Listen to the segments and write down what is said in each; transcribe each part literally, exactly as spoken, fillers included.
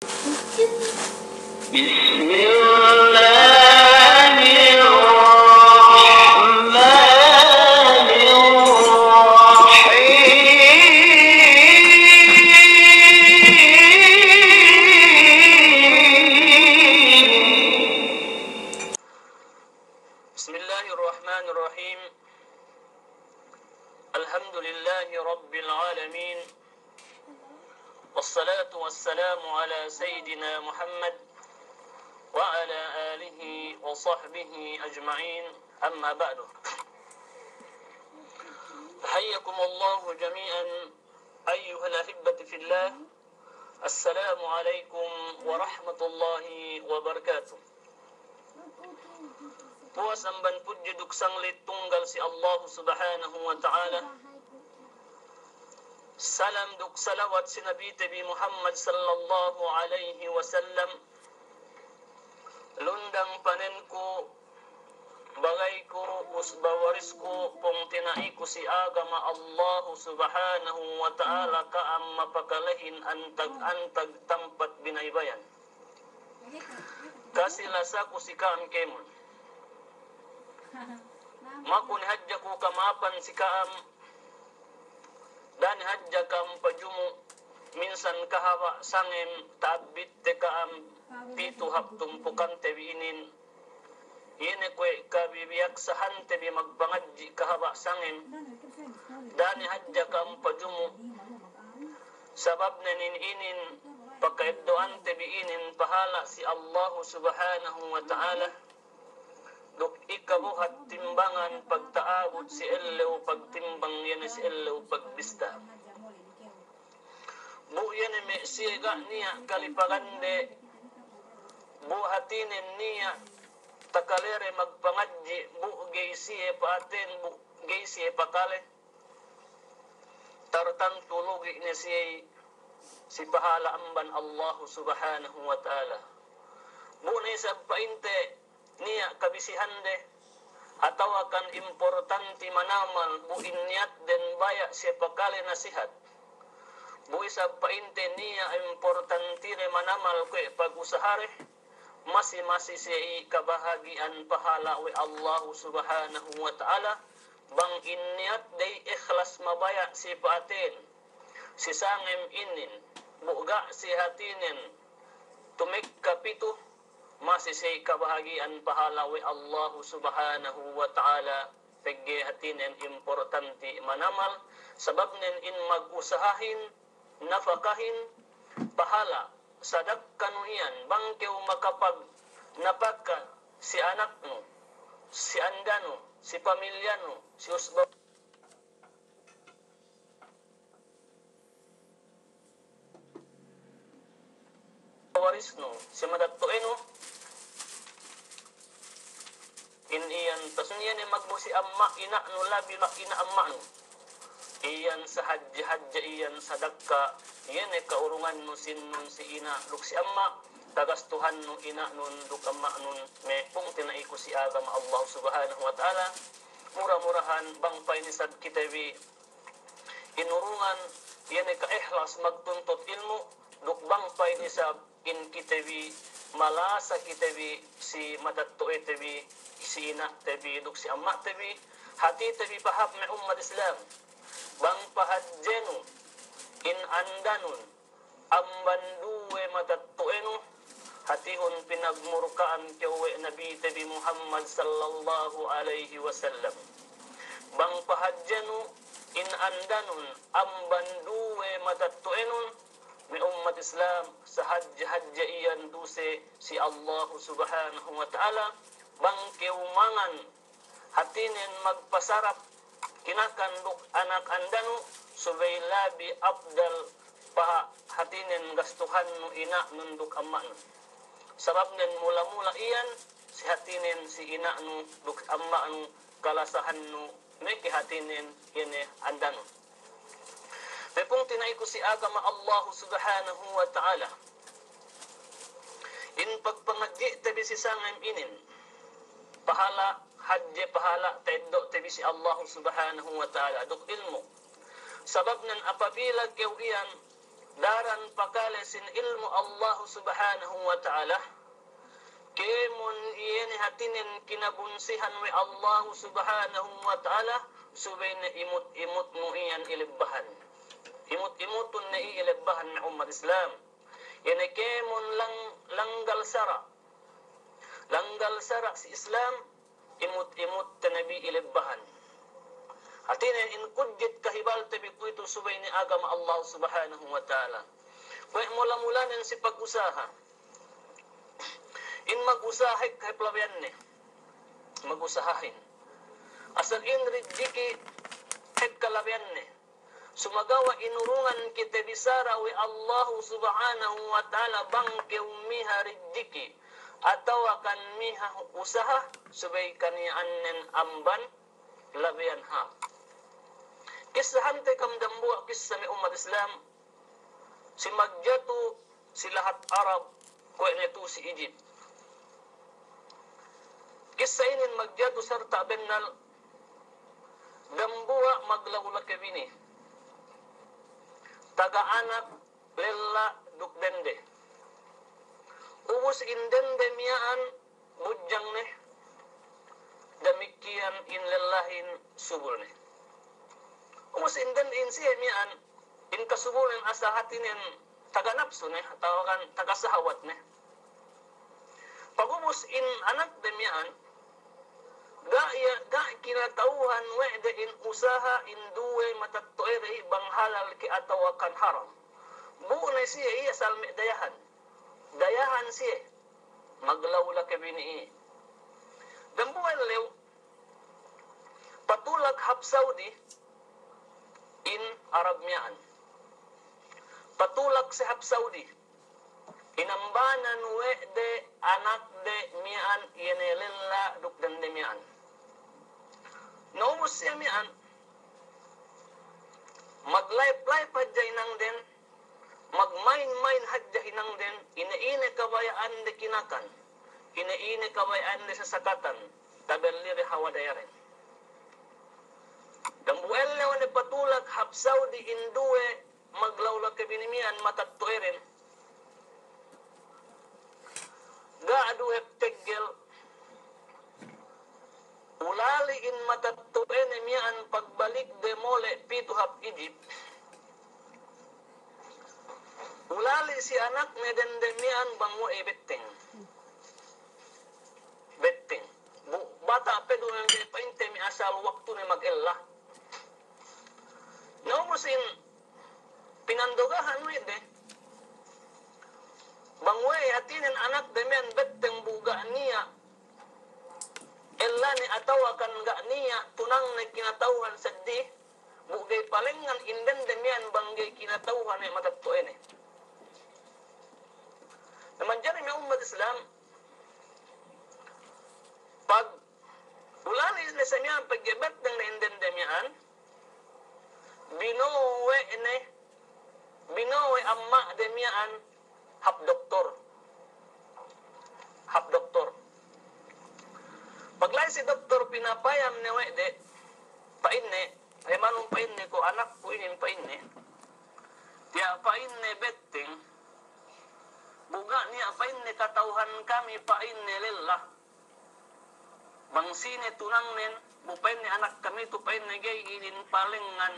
بسم الله الرحمن الرحيم. بسم الله الرحمن الرحيم. الحمد لله رب العالمين. والصلاة والسلام على سيدنا محمد وعلى آله وصحبه أجمعين. أما بعد. حياكم الله جميعا أيها الأحبة في الله. السلام عليكم ورحمة الله وبركاته. Puwas amban pudji duk sanglit tunggal si Allahu Subhanahu wa Ta'ala. Salam duk salawat si Nabite bi Muhammad sallallahu alaihi wasallam. Lundang panenku, bagayku, usba warisku, pungtina'iku si agama Allahu Subhanahu wa Ta'ala ka'am mapakalehin antag-antag tampat binaybayan. Kasi lasaku si ka'am kēmon. Makuni hadja ku kamapan si ka'am, da'a ne hadja ka'am pajumu', minsan kahaba' sangem ta'abbitte ka'am pitu hap tumpukante bi inin. Iye ne kuwe' kabibiyaksahante bi magpangadji' kahaba' sangem, da'a ne hadja ka'am pajumu'. Sababnen in inin, paka'eddo'ante bi inin pahala' si Allahu Subhanahu wa Ta'ala. Duk ikabuhat timbangan pagta'abut si ellew pagtimbang, iye ne si ellew pagbista. Bu iye ne me' siye ga' niya' kalipagande, bu hātinen niya' takalede magpangadji', bu ga'i siye pa'aten, bu ga'i siye pakale. Tartantu lugi' ne siye si pahala' amban Allahu Subhanahu wa Ta'ala. Bu ne isab pa'inte niya' kabisihande, atawa kan importanti manamal bu in niyatden baya' siye pakale nasihat. Bu isab pa'inte niya' importantide manamal kuwe' pagusahade, masi-masi siye i kabahagi'an pahala' we' Allahu Subhanahu wa Ta'ala, bang in niyatde i ikhlas mabaya' si pa'aten, si sangem inin, bu ga' si hātinen tumekka pitu, masi siye i kabahagi'an pahala' we' Allahu Subhanahu wa Ta'ala, pegge' hātinen importanti manamal, sababnen in magusahahin, nafakahin, pahala', sadakkanu iyan, bang kew makapagnapaka si anaknu, si andanu, si pamilyanu, si usba warisnu, si matetto'enu, in iyan tas iye ne magmu si amma' ina'nu labi ma ina' amma'nu. Iyan sahadje-hadje iyan sadakka, iye ne ka'urungannu sinnun si ina' duk si amma', tagastuhannu ina'nun duk amma'nun me' pungtina'iku si agama Allah Subhanahu wa Ta'ala. Mura-murahan bang pa'in isab kite bi inurungan, iye ne ka'ihlas magtuntut ilmu', duk bang pa'in isab in kite bi, malasa kite bi, si matetto'ete bi, si ina'te bi, duk si amma'te bi, hātite bi pahāp me' ummat Islam. Bang pahadjenu, in andanun, amban duwe matetto'enu, hātihun pinagmurka'an kew we' Nabite bi Muhammad sallallahu alaihi wasallam. Bang pahadjenu, in andanun, amban duwe matetto'enun, me' ummat Islam, sahadje-hadje iyan duse si Allahu Subhanahu wa Ta'ala, bang kew mangan, hātinen magpasarap kinakan duk anak andanu, subey labi afdal pa hātinen gastuhannu ina'nun duk amma'nun. Sababnen mula-mula iyan, si hātinen si ina'nu duk amma'nu kalasahannu, meke hātinen iye ne andanu. Me' pungtina'iku si agama Allahu Subhanahu wa Ta'ala. In pagpangadji'te bi si sangem inin, pahala', hadje pahala' ta'eddo'te bi si Allahu Subhanahu wa Ta'ala, duk ilmu'. Sababnen apabila kew iyan daran pakale sin ilmu' Allahu Subhanahu wa Ta'ala, kēmon iye ne hātinen kinabunsihan we' Allahu Subhanahu wa Ta'ala, subey ne imut-imutnu iyan ilebbahan. Imut-imutun ne i ilebbahan me' ummat Islam. Iye ne kēmon lang-, langgal sara'. Langgal sara' si Islam, imut-imut te ne bi ilebbahan. Hātinen in kujjit kahibalte bi kuwe'itu subey ne agama Allah Subhanahu wa Ta'ala. Kuwe' mula-mulanen si pag-usaha. In mag-usaha hep, hep labeyanne. Mag-usahahin. Asal in rijiki hep kalabeyanne. Sumagawa' inurungan kite bi sara' we' Allahu Subhanahu wa Ta'ala bang kew miha rijiki atawa kan miha usaha subey kaniya'annen amban labeyan hāp. Kissahante kam dambuwa' kissa me' ummat Islam si magjatu si lahat Arab kuwe' ne tu si Egypt. Kissa inin magjatu sarta' bennal dambuwa' maglaulakebini. Taga anak lella duk dende. Ubus in dende miya'an budjang ne, damikkiyan in lellahin subul ne. Ubus in dende in siye miya'an, in kasubulnen asal hātinen taga napsu ne, atawa kan taga sahawat ne. Pagubus in anakde miya'an, ga' iye, ga' kinata'uhan we' de in usaha in duwe matetto'ade bang halal ke atawa kan haram. Bu ne siye iye asal me' dayahan. Dayahan siye maglaulakebini i. Dambuwa' ellew, patulak hap Saudi in Arab miya'an. Patulak siye hap Saudi. Inambanan we' de anakde miya'an iye ne lella duk dende miya'an. Na ubus siye miya'an, maglaip-laip hadja inangden, magmain-main hadja inangden, ine-ine kabaya'ande kinakan, ine-ine kabaya'ande sasakatan, tabelli de hawal dayaren. Dambuwa' ellew ne patulak hap Saudi in duwe maglaulakebini miya'an matetto'aden. Ga' du hep teggel, ulali' in matetto'ane miya'an pagbalikde mole' pitu hap Egypt. Ulali' si anakne dende miya'an bang we'ey betteng. Betteng. Bu, bata' pe du ne pa'inte mi asal waktune magella. Na ubus in pinandogahan we' de, bang we'ey hātinen anakde miya'an betteng bu ga' niya' ellane atawa kan ga' niya' tunangne kinata'uhan seddili, bu ga'i palengngan in dende miya'an bang ga'i kinata'uhan we' matetto'ane. Na manjari me' ummat Islam, pag ulali' ne sa miya'an pegge' betteng ne in dende miya'an, bino'o we' ne, bino'o we' amma'de miya'an hap doktor. Hap doktor. Pagla'i si doktor pinapayam ne we' de, pa'inne, "He manun," pa'inne, "ko' anakku inin," pa'inne, "tiya' pa'inne betteng, bu ga' niya' pa'inne kata'uhan kami pa'inne lella. Bang sine tunangnen, bu pa'inne anak kami tu pa'inne ga'i inin palengngan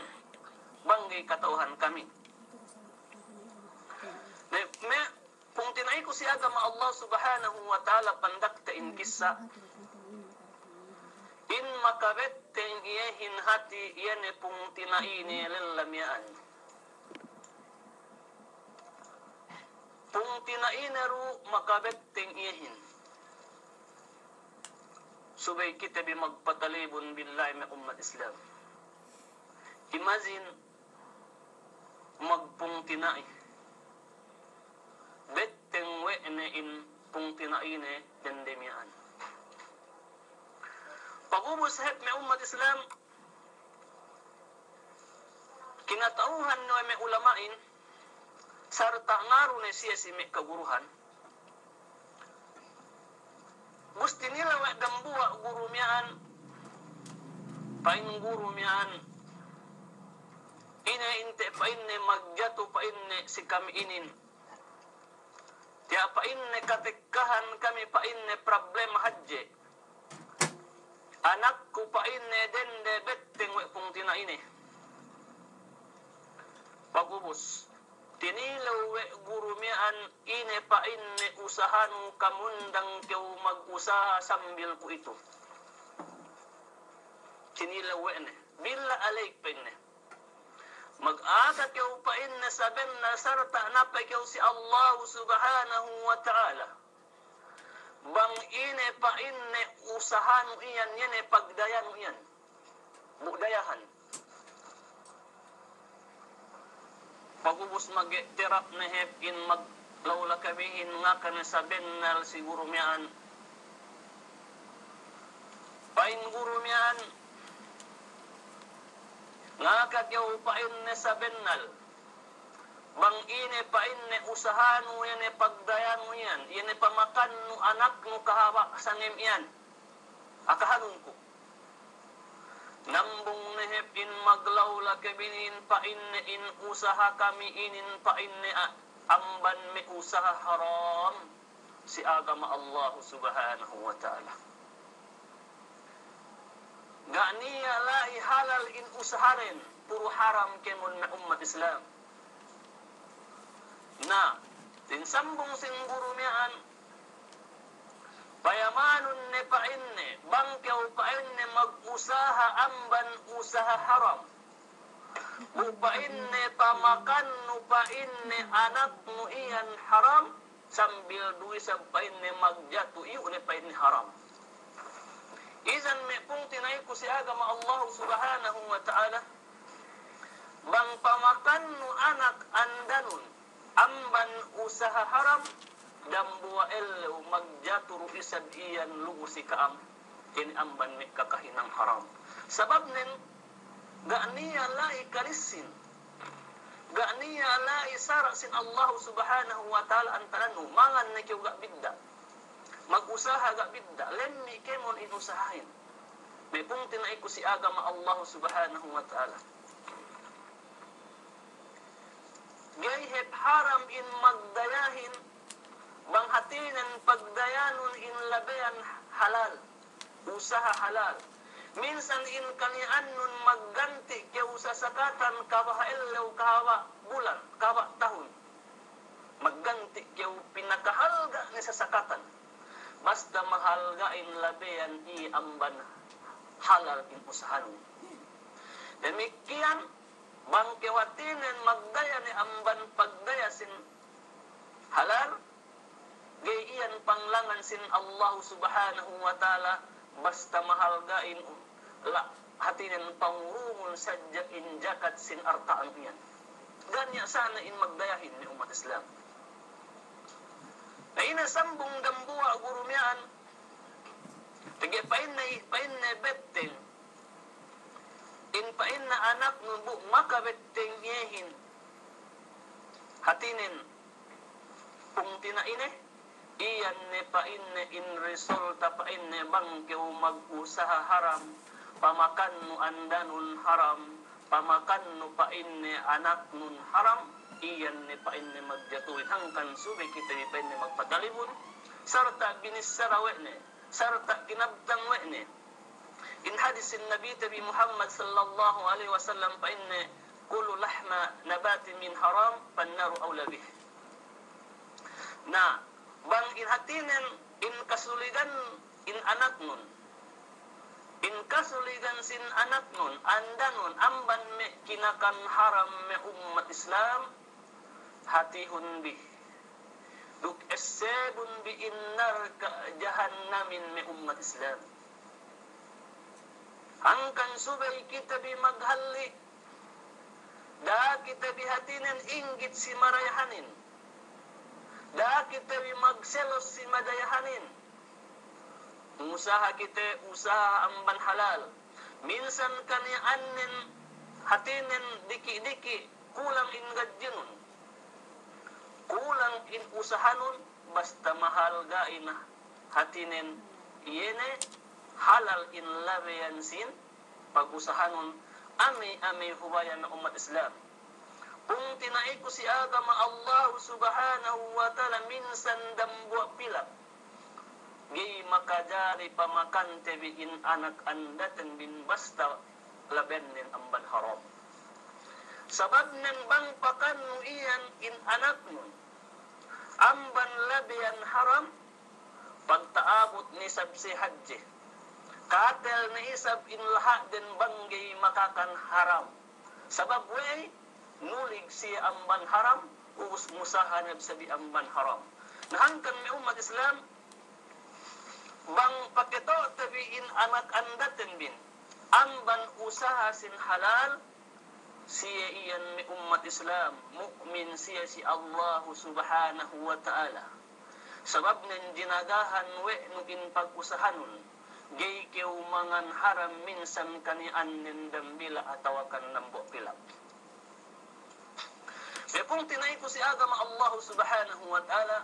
bang ga'i kata'uhan kami." Me', me' pungtina'iku si agama Allah Subhanahu wa Ta'ala, pandakte in kissa, in makabetteng iyehin hati iye ne pungtina'ine lella miya'an. Pungtina'ine du makabetteng iyehin. Subey kite bi magpatalibun billahi me' ummat Islam. Imagine magpungtina'i. Betteng we' ne in pungtina'ine dende miya'an. Pagubus hep me' ummat Islam, kinata'uhan ne we' me' ulama'in, sarta' ngaru ne siye si me' kaguruhan. Ubus tinila' we' dambuwa' guru miya'an, pa'in guru miya'an, Ine inte pa'inne magjatu pa'inne si kami inin. Tiya' pa'inne katekkahan kami pa'inne problema hadje. Anakku pa'inne dende betteng we' pungtina'ine. Pagubus, tinilew we' guru miya'an ine pa'inne usahanu kamundang kew magusaha sambil kuwe'itu. Tinilew we' ne. Billah alaik pa'inne. Magaka kew pa'inne sabennal sarta' nape kew si Allahu Subhanahu wa Ta'ala. Bang ine pa'inne usahanu iyan, iye ne pagdayanu iyan. Bu dayahan. Pagubus mag'iktirap ne hep in maglaula kamihin ngaka ne sabennal si guru miya'an. Pa'in guru miya'an, ngaka kew pa'inne sabennal. Bang ine pa'inne usahanu, iye ne pagdayanu iyan, iye ne pamakannu anaknu kahaba' sangem iyan. Akahanun ku. Nambung ne hep in maglaula kamihin pa'inne in usaha kami inin pa'inne a-, amban me' usaha haram si agama Allahu Subhanahu wa Ta'ala. Ga' niya' la'i halal in usahanen, puru haram kēmon me' ummat Islam. Na, in sambung sin guru miya'an, payamanun ne pa'inne, bang kew pa'inne magusaha amban usaha haram. Bu pa'inne pamakannu pa'inne anaknu iyan haram, sambil du isab pa'inne magjatu iyu' ne pa'inne haram. Izan me' pungtina'iku si agama Allahu Subhanahu wa Ta'ala, bang pamakannu anak andanun amban usaha haram, dambuwa' ellew magjatu du isab iyan lu'u si ka'am. Inin amban me' kakahinang haram. Sababnen, ga' niya' la'i kalissin. Ga' niya' la'i sara' sin Allahu Subhanahu wa Ta'ala antaranu, mangan ne kew ga' bidda'. Magusaha ga' bidda', lemmi' kēmon in usahahin. Me' pungtina'iku si agama Allahu Subhanahu wa Ta'ala. Ga'i hep haram in magdayahin, bang hātinen pagdayanun in labeyan halal, usaha halal. Minsan in kaniya'annun magganti' kew sasakatan kahaba' ellew, kahaba' bulan, kahaba' tahun. Magganti' kew pinakahalga' ne sasakatan. Basta mahalga' in labeyan iye amban halal in usahanun. Damikkiyan, bang kew hātinen magdaya ne amban pagdaya sin halal, ga'i iyan panglangan sin Allahu Subhanahu wa Ta'ala, basta mahalga' in la-, hātinen pangurungun sadja in jakat sin arta'an iyan. Ga' niya' sa'ne in magdayahin me' ummat Islam. Na ine sambung dambuwa' guru miya'an, pegge' pa'inne, pa'inne betteng. In pa'inne anaknun bu makabetteng iyehin. Hātinen pungtina'ine, iyan ne pa'inne in resulta pa'inne bang kew magusaha haram, pamakannu andanun haram, pamakannu pa'inne anaknun haram, iyan ne pa'inne magjatuhin. Hangkan subey kite bi pa'inne magpatalibun, sarta' binissara we' ne, sarta' kinabtang we' ne. In hadis sin Nabite bi Muhammad sallallahu alaihi wasallam pa'inne, "Kullu lahma nabatin min haram, fannaru awla bih." Na, bang in hātinen in kasuligan in anaknun, in kasuligan sin anaknun, andanun, amban me' kinakan haram me' ummat Islam, hātihun bi. Duk essebun bi in narka' jahannamin me' ummat Islam. Hangkan subey kite bi maghalli', da'a kite bi hātinen inggit si marayahanin. Da'a kite bi magselos si madayahanin. Usaha kite, usaha amban halal. Minsan kaniya'annen hātinen diki'-diki' kulang in gadjinun. Kulang in usahanun, basta mahalga'in hātinen iye ne halal in labeyan sin pagusahanun, Ame', ame' hubaya me' ummat Islam. Pungtina'iku si agama Allah Subhanahu wa Ta'ala, minsan dambuwa' pilak ga'i makajari pamakante bi in anak andaten bin basta labennen amban haram. Sababnen bang pakannu iyan in anaknun amban labeyan haram, pagta'abut ne isab si hadje, katel ne isab in laha'den bang ga'i makakan haram. Sabab we'ey? Nulig siye amban haram, ubus musaha ne bi amban haram. Na hangkan me' ummat Islam, bang paketo'te bi in anak andaten bin amban usaha sin halal, siye iyan me' ummat Islam, mu'min siye si Allahu Subhanahu wa Ta'ala. Sababnen jinagahan we' nu in pag'usahanun, ga'i kew mangan haram minsan kaniya'annen dambila atawakan dambuwa' pilak. Me' pungtina'iku si agama Allahu Subhanahu wa Ta'ala,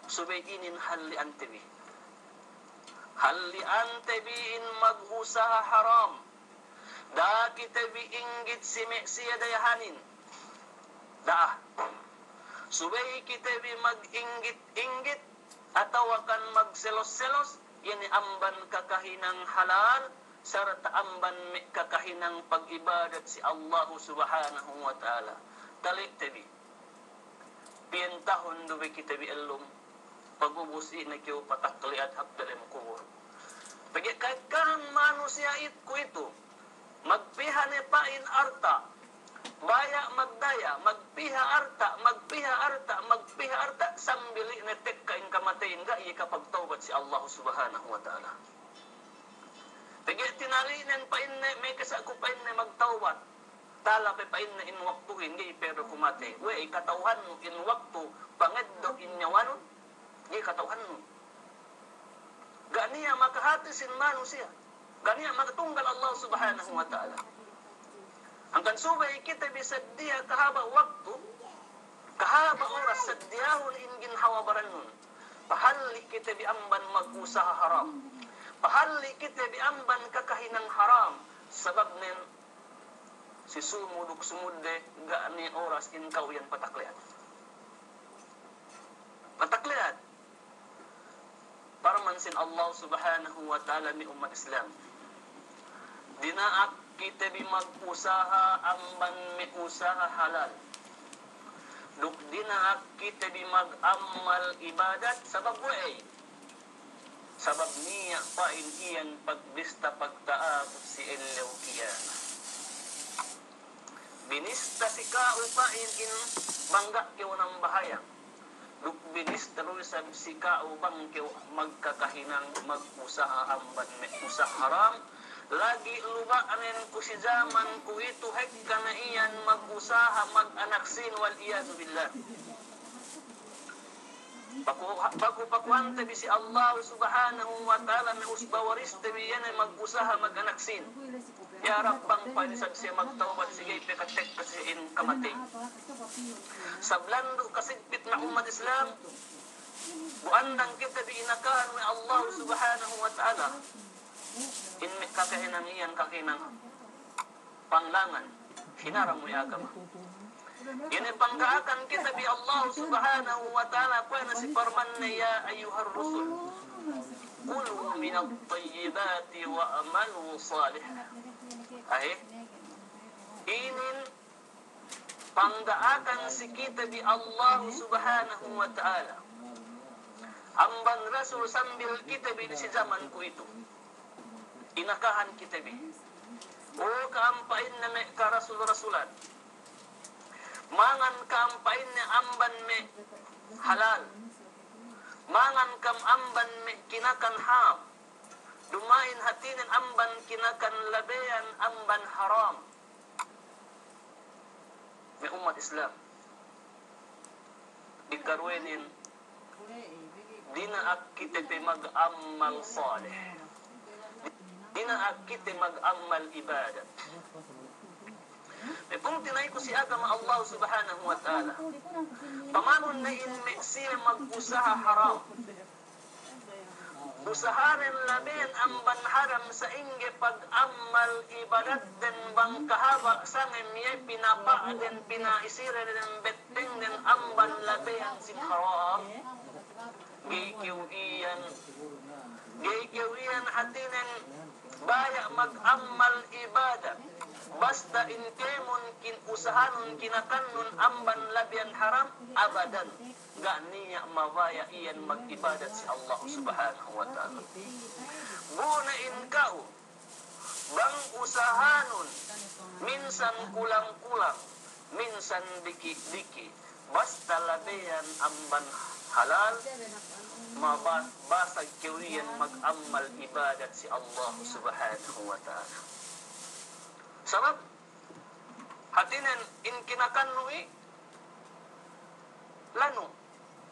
subey inin halli'ante bi. Halli'ante bi in mag'usaha haram. Da'a kite bi inggit si me' siye dayahanin. Da'a. Subey kite bi mag'inggit-inggit atawakan magselos-selos, iye ne amban kakahinang halal, sarta' amban me' kakahinang pag'ibadat si Allahu Subhanahu wa Ta'ala. Tali'te bi. Piyen tahun du bi kite bi ellum, pag'ubus ine kew patakli'at hap delem kubul. Pegge' ka'ekkahan manusiya' it kuwe'itu, magpiha ne pa'in arta', baya' magdaya, magpiha arta', magpiha arta', magpiha arta', sambil ine tekka in kamateyin, ga'i kapagtawbat si Allahu Subhanahu wa Ta'ala. Pegge' tinali'nen pa'inne, me' kesa' ku pa'inne magtawbat. Tala pe pa'inne in waktuhin, ga'i pe du ku matey. We'ey kata'uhannu in waktu pangeddo' in niyawanun? Ga'i kata'uhannu. Ga' niya' makahati sin manusiya'. Ga' niya' makatunggal Allah Subhanahu wa Ta'ala. Hangkan subey kite bi saddiya kahaba' waktu, kahaba' oras saddiyahun in ginhawa barannun. Pahalli' kite bi amban mag'usaha haram. Pahalli' kite bi amban kakahinang haram. Sababnen si sumu duk sumudde ga' ne oras in ka'u iyan patakli'at. Patakli'at. Parman sin Allah Subhanahu wa Ta'ala, me' ummat Islam, dina'ak kite bi mag'usaha amban me' usaha halal. Duk dina'ak kite bi mag'ammal ibadat, sabab we'ey? Sabab niya' pa'in iyan pagbista pagta'abut si ellew kiyamat. Binista si ka'u pa'in in bang ga' kew nambahayang. Duk binista du isab si ka'u bang kew magkakahinang mag'usaha amban me' usaha haram. Lagi' luba'nen ku si jaman kuwe'itu hekka ne iyan mag'usaha mag'anak sīn, wal iyadhu billah. Paku-, paku-pakuhante bi si Allah Subhanahu wa Ta'ala me' usba wariste bi iye ne mag'usaha mag'anak sīn. Ya Rabb, bang pa'in isab siye magtawbat si ga'i pe katekka si in kamatey. Sabab landu' kasigpit me' ummat Islam, bu andang kite bi inakahan we' Allah Subhanahu wa Ta'ala in me' kakahinang iyan, kakahinang panglangan, hinaram we' agama. Ine pangda'akan kite bi Allah Subhanahu wa Ta'ala, kuwe' ne si parmanne, "Ya ayyuhar rusul, kulu minat tayyibati wa'malu salihan." Ahe, inin pangda'akan si kite bi Allah Subhanahu wa Ta'ala amban Rasul sambil kite bi si jaman kuwe'itu. Inakahan kite bi. O ka'am pa'inne me' karasul-rasulan. Mangan ka'am pa'inne amban me' halal. Mangan ka'am amban me' kinakan hāp. Duma'in hātinen amban kinakan labeyan amban haram. Me' ummat Islam, ikaruwenin, dina'ak kite pe mag'ammal salih. Dina'ak kite mag'ammal ibadat. Me' pungtina'iku si agama Allah Subhanahu wa Ta'ala, pamanun ne in me' siye mag'usaha haram. Usahaden labeyan amban haram sa'ingge pag'ammal ibadatten bang kahaba' sangem iye pinapa'den, pinaisireden, bettengden amban labeyan sin haram. Ga'i kew iyan, ga'i kew iyan hātinen baya' mag'ammal ibadat. Basta in kēmon kin-, usahanun kinakannun amban labeyan haram, abadan. Ga' niya' mabaya' iyan mag'ibadat si Allah Subhanahu wa Ta'ala. Bu ne in ka'u, bang usahanun, minsan kulang-kulang, minsan diki'-diki', basta labeyan amban halal, maba-, basag kew iyan mag'ammal ibadat si Allah Subhanahu wa Ta'ala. Sabab, hātinen in kinakannu i, lanu,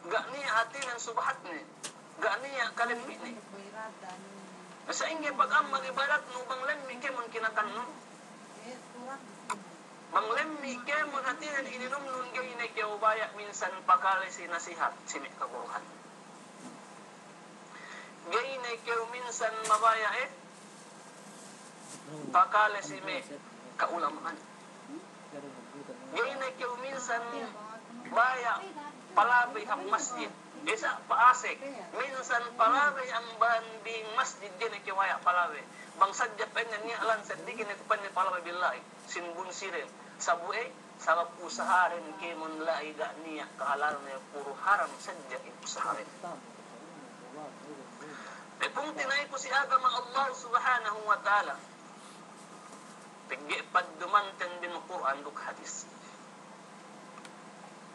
ga' niya' hātinen subhatne, ga' niya' kalemmi'ne. Sa'ingge pag'ammal ibadatnu bang lemmi' kēmon kinakannu? Bang lemmi' kēmon hātinen ininumnun, ga'i ne kew baya' minsan pakale si nasihat si me' kaguruhan. Ga'i ne kew minsan mabaya', eh, pakale si me' ka'ulama'an. Ga'i ne kew minsan baya' palabey hap masjid. Isa' pa'asek, minsan palabey amban diyalem masjid, ga'i ne kew baya' palabey. Bang sadja pa'inne niya' lan seddili ne ku pa'inne palabey billahi. Sin bunsiden. Sabu'e, sabab usahaden kēmon la'i ga' niya' kahalalne, puru haram sadja in usahaden. Pungtina'iku si agama Allah Subhanahu wa Ta'ala. Pegge' paddumanten bin Kur'an duk hadis.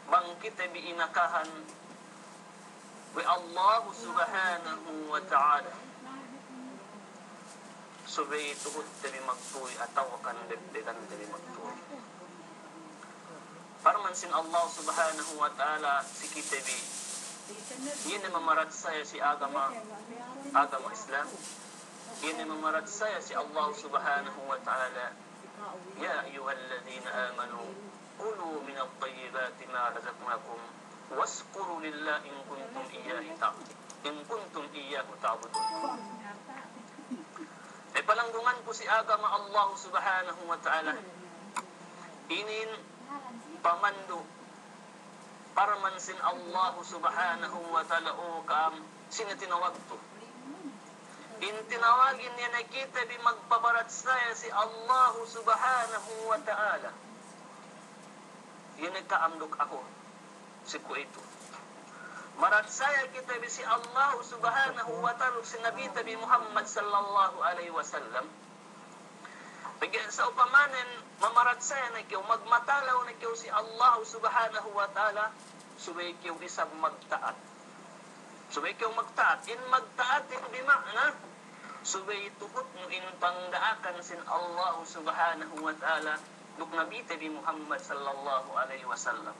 Bang kite bi inakahan we' Allahu Subhanahu wa Ta'ala, subey tuhut te bi magtuy atawa kan bebbegan te bi magtuy. Parman sin Allah Subhanahu wa Ta'ala si kite bi, iye ne mamaratsaya si agama, agama Islam, iye ne mamaratsaya si Allah Subhanahu wa Ta'ala, يا أيها الذين آمنوا كلوا من طيبات ما رزقناكم واشكروا لله إن كنتم إياه تعبدون. إن كنتم إياه تعبدون. E, palanggunganku si agama Allah Subhanahu wa Ta'ala. Inin pamandu', parman sin Allah Subhanahu wa Ta'ala, o ka'am sine tinawag tu. In tinawagin iye ne kite bi magpaparatsaya si Allah Subhanahu wa Ta'ala. Iye ne ka'am duk aku si kuwe'itu. Maratsaya kite bi si Allah Subhanahu wa Ta'ala duk si Nabite bi Muhammad sallallahu alaihi wasallam. Pegge' sa'upamanen mamaratsaya ne kew, magmatalew ne kew si Allah Subhanahu wa Ta'ala, subey kew isab magta'at. Subey kew magta'at. In magta'atin bi ma'na, subey tuhutnu in pangda'akan sin Allah Subhanahu wa Ta'ala duk Nabite bi Muhammad sallallahu alaihi wasallam.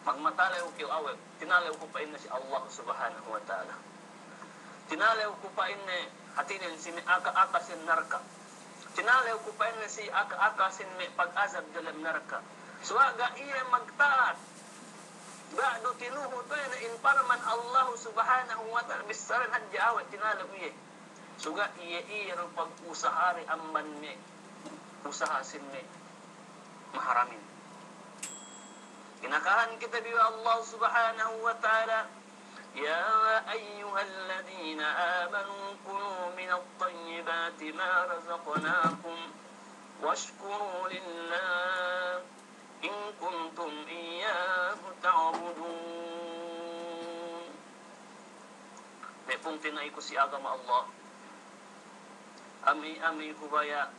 Magmatalew kew awe', tinalew ku pa'inne si Allah Subhanahu wa Ta'ala. Tinalew ku pa'inne hātinen si me' aka-aka sin narka'. Tinalew ku pa'inne si aka-aka sin me' pag'azab diyalem narka'. Suwa' ga' iye magta'at, ga' du tinuhut we' ne in parman Allah Subhanahu wa Ta'ala, bissāden hadja awe' tinalew iye. Suga' iye-iye du pag'usahade amban me' usaha sin me' maharamin. Inakahan kite bi we' Allah Subhanahu wa Ta'ala, يا أيها الذين آمنوا كلوا من طيبات ما رزقناكم واشكروا لله إن كنتم إياه تعبدون. Me' pungtina'iku si agama Allah, ami-ami hubaya',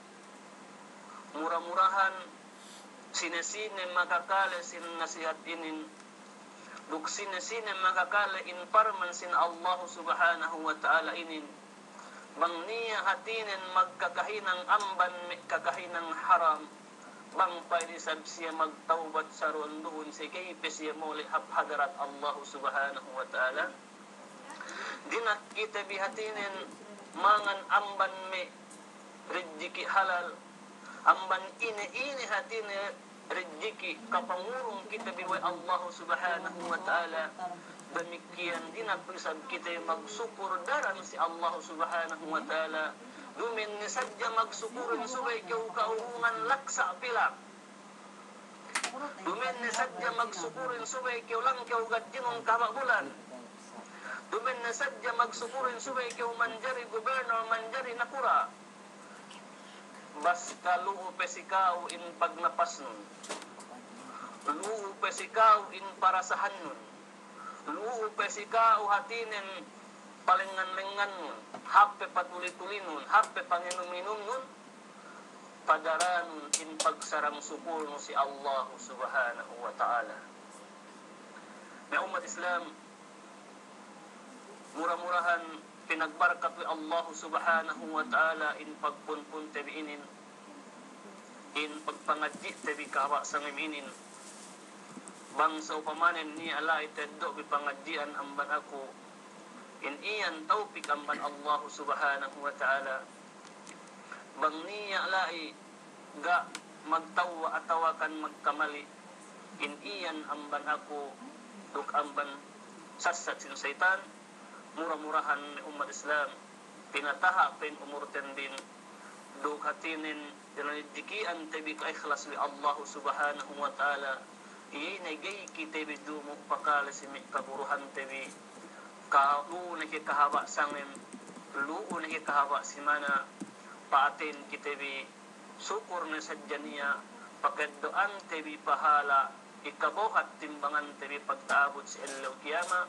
mura-murahan sine-sine makakale sin nasihat inin, duk sine-sine makakale in parman sin Allah Subhanahu wa Ta'ala inin, bang niya' hātinen magkakahinang amban me' kakahinang haram, bang pa'in isab siye magtawbat saruwan-duhun, siye ga'i pe siye mole' hap hadarat Allah Subhanahu wa Ta'ala. Dina'ak kite bi hātinen mangan amban me' rijiki' halal, amban ine-ine hātinen rijiki' kapangurung kite bi we' Allah Subhanahu wa Ta'ala. Damikkiyan dina'ak isab kite magsukur daran si Allah Subhanahu wa Ta'ala. Duma'in ne sadja magsukurin subey kew ka'urungan laksa' pilak. Duma'in ne sadja magsukurin subey kew langkew gadjinun kahaba' bulan. Duma'in ne sadja magsukurin subey kew manjari gubernor, manjari nakura'. Basta lu'u pe si ka'u in pagnapasnun. Lu'u pe si ka'u in parasahannun. Lu'u pe si ka'u hātinen palengngan-lengnganun, hāp pe patuli-tulinun, hāp pe panginum-inumnun, padaranun in pagsarang sukulnu si Allahu Subhanahu wa Ta'ala. Me' ummat Islam, mura-murahan pinagbarkat we' Allahu Subhanahu wa Ta'ala in pagpunpunte bi inin, in pagpangadji'te bi kahaba' sangem inin. Bang sa'upamanen niya' la'i teddo' bi pangadji'an amban aku, in iyan tawpik amban Allahu Subhanahu wa Ta'ala. Bang niya' la'i ga' magtawwa' atawakan magkamali', in iyan amban aku duk amban sassat sin seyitan. Mura-murahan me' ummat Islam, pinataha' pe in umurten bin, duk hātinen dina'ak diki'ante bi ka'ikhlas we' Allahu Subhanahu wa Ta'ala. Iye ne ga'i kite bi dumu' pakale si me' kaguruhante bi, ka lu'u ne ke kahaba' sangem, lu'u ne ke kahaba' simana, pa'aten kite bi sukur ne sadja niya', pakeddo'ante bi pahala', ikabohat timbangante bi pagta'abut si ellew kiyama.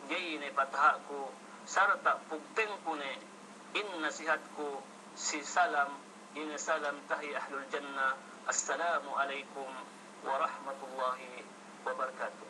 Ga'i ne pataha'ku, sarta' pugtengku ne, in nasihatku, si salam, ine salam tahiya ahlul jannah. Assalamu alaikum warahmatullahi wabarakatuh.